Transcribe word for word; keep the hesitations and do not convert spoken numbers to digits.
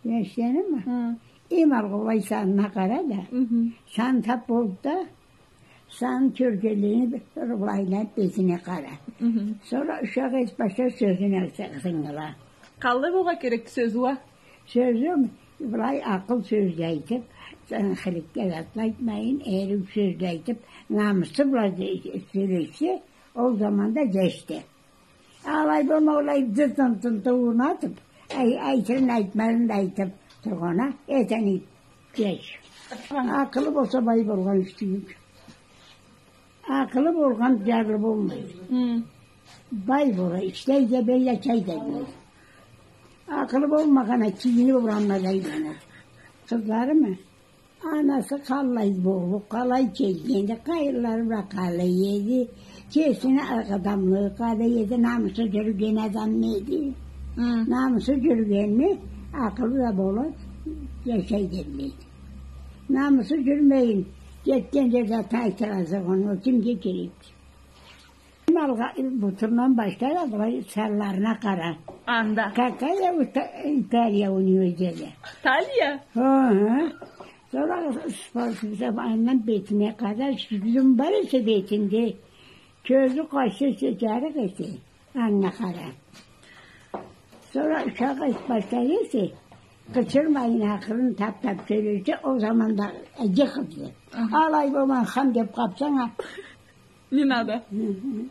Джашнамы? Хы. Эм алгъа былай санына къара да. Мхм. Сан тап болду да, сан кёргенлени былайына, бетине къара. Мхм. Сора ушакъ эс башлай сёзюн айтыргъа тынгыла. Къалай болгъа керекди сёзю уа? Сёзю былай акъыл сёз да айтып, сен хыликке затла айтмайын, эрик сёз да айтып, намысы бла сёлешсе, ол заманда джашды. Алай болмай, алай дытын-тынты урнатып, ай-, айтырын, айтмазын да айтып тургъан а, этени джаш. Акъылы болса, бай болгъан ишди. Акъылы болгъан джарлы болмайды. Хы. Бай бола, ишлей да, бей да, чай да ичмей. Акъылы болмагъан а, кийинип, урамлада айланады. Къызларымы? Анасы къалай болуп, къалай келгенди, къайынлары бла къалай эди, кесини адамлыгъы къалай эди, намысы джюрюген адаммы эди? Хы. Намысы джюрюгенни, акъылы да болуп, джашай да биледи. Намысы джюрюмейин, кетген джерде тайдыраса, ону кимге керекди? Алгъа бутундан башла да, былай санларына къара. Анда. Какая у Та-, Италия университети? Италия? Хы-хы. Сора спортсмен андан бетине къара, сюзюм бар эсе бетинде, кёзю, къашы эсе джарыкъ эсе, анга къара. Сора ушакъ эс башлай эсе, къычырмайын, акъырын тап-тап сёлешсе, ол заманда джыгъырды. Аха. Алай болмай, хам деп къапсанг а. Не надо. Хы-хы.